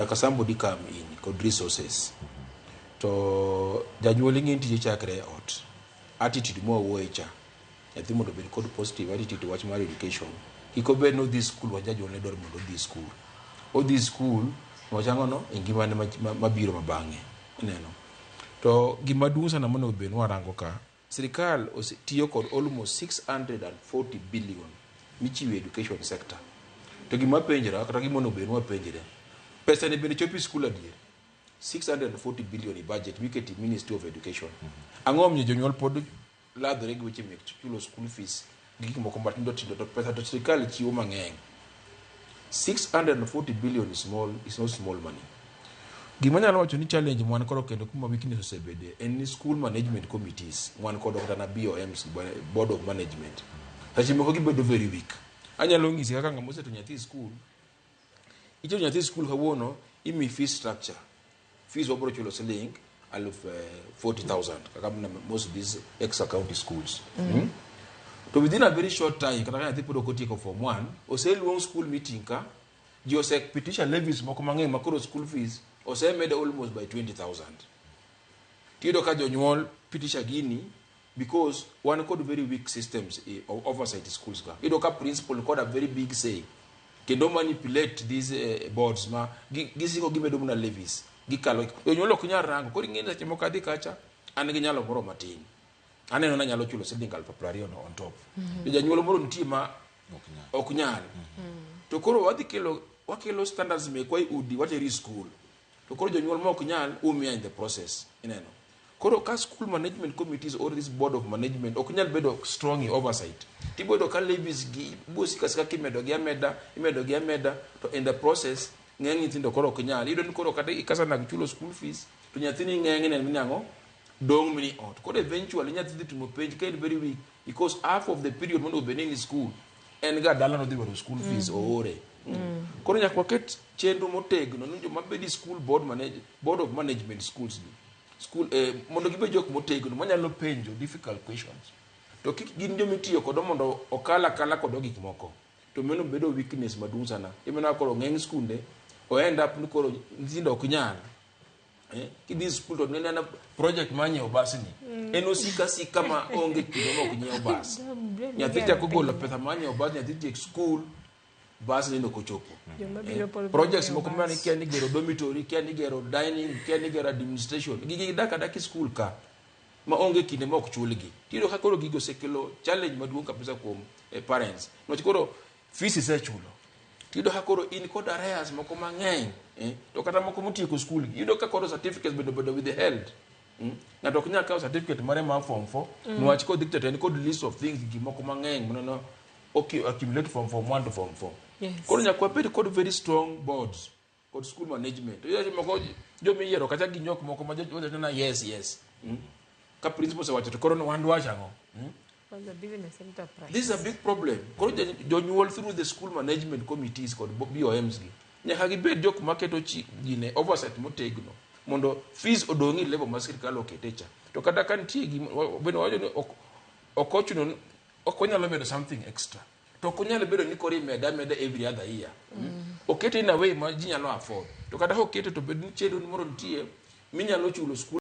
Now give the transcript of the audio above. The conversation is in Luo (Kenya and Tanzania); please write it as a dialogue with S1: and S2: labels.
S1: Nyaka somebody come in kod resources. To janyuol ing'e ni tije chakre e ot. Attitude mwawuoye cha. Nyathi mondo obed kod positive attitude wach mar education. Kik obed ni odhi school wach janyuol ne dwaro mondo odhi school. Odhi school wach ang'o no e ngimane mabiro mabang'e. Ineno. To gima duong' sana monego bed ni warango ka, sirikal tiyo kod almost 640 billion michiwo e education sector. To gima penjra kata gima onego bed ni wapenjre, pesa ni bende chopo e school adier? 640 billion e budget miketi Ministry of Education. Ang'o omiyo jonyuol pod ladhore gi weche mek chulo school fees gi gik moko matindo tindo to pesa to sirikal chiwo mang'eny. 640 billion is not small money. Gima anyalo wacho ni challenge mwan koro kendo kuma weakness osebede en ni school management committees wan kod kata na BOMs, board of management. Seche moko gibedo very weak. Anyalo nyisi kaka ng'ama oseto nyathi e school, itero nyathi e school kawuono imi fees structure. Fees wabro chulo siling aluf 40,000 kaka mna most of these extra county schools. To within a very short time kata ka nyathi pod ok otieko form 1, oseluong school meeting ka ji osepitisha levies moko mang'eny ma koro school fees osemed almost by 20,000. Tiyudo ka jonyuol pitisha gini because wan kod very weak systems of oversight schools ka. Iyudo ka principal kod a very big say kendo manipulate these boards ma gisiko gimedo mana levies gikalo. Jonyuol ok nyal rango. Koro ing'e ni seche moko adhi kacha an gi nyalo moro matin. Aneno ni anyalo chulo siling 20,000 no on top. To janyuol moro nitie ma ok nyal. To koro wadhi kelo wakelo standards mekwa e udi watero e school. To koro jonyuol ma ok nyal umiya in the process. Ineno. Koro ka school management committees or this board of management ok nyal bedo strong e oversight. Tiboyudo ka levies gi bosika sika kimedo gi ameda, imedo gi ameda to in the process ng'eny nyithindo koro ok nyal. Iyudo ni koro kata ikasa nag chulo school fees to nyathini ng'eny ne ni ang'o dong' mini ot. Koro eventually nyathi dhi timo penj ka en very weak because half of the period monego bed ni en e school en ga dala nodhi dwaro school fees oore. Koro nyaka waket chenro motegno ni joma bedo e school board, manage, board of management schools gi school mondo gibed jok motegno manyalo penjo difficult questions to kik gin joma itiyo kodo mondo okal akala kodo gik moko to mano bedo weakness maduong' sana. Ineno koro ng'eny skunde o end up ni koro nyithindo ok nyal. Kidhi school to neno project mar nyiewo bas ni en osika sika ma onge kinde ma ok nyiew bas. Nyathi chako golo pesa mar nyiewo bas, nyathi tiek school bas ni ok ochopo.
S2: Joma biro pod
S1: Projects
S2: nyiewo
S1: moko mane
S2: bas.
S1: kia ni gero dormitory, kia ni gero dining, kia ni gero administration. Gigi dak adaka e school ka ma onge kinde ma ok chulgi. Tiyudo ka koro gigo osekelo challenge maduong' kabisa kuom parents. Nikech koro fees isechulo. Tiyudo ka koro in kod arrears moko mang'eny to kata moko motieko school gi. Iyudo ka koro certificates bende obedo withheld. Ng'ato ok nyal kawo certificate mare mar form 4 niwach kodhi to en kod list of things gik moko mang'eny maneno accumulate from form 1 to form 4. Koro nyaka wabed kod very strong boards kod school management. Iyudo moko jomiyiero kacha gin jok moko ma jowacho na yes. Ka principal osewacho to koro wan dwacho ang'o?
S2: Kwanza business enterprise.
S1: This is a big problem. Koro jonyuol through the school management committees kod BOMs gi nyaka gibed jok maketo gine oversight motegno mondo fees odong' e level ma sirkal okete cha. To kata ka nitie gima bende wawacho ni ok ochuno ni ok onyalo medo something extra. To ok onyalo bedo ni koro imede ameda every other year. Okete in a way ma ji nyalo afford. To kata kokete to bed ni chenro moro nitie minyalo chulo school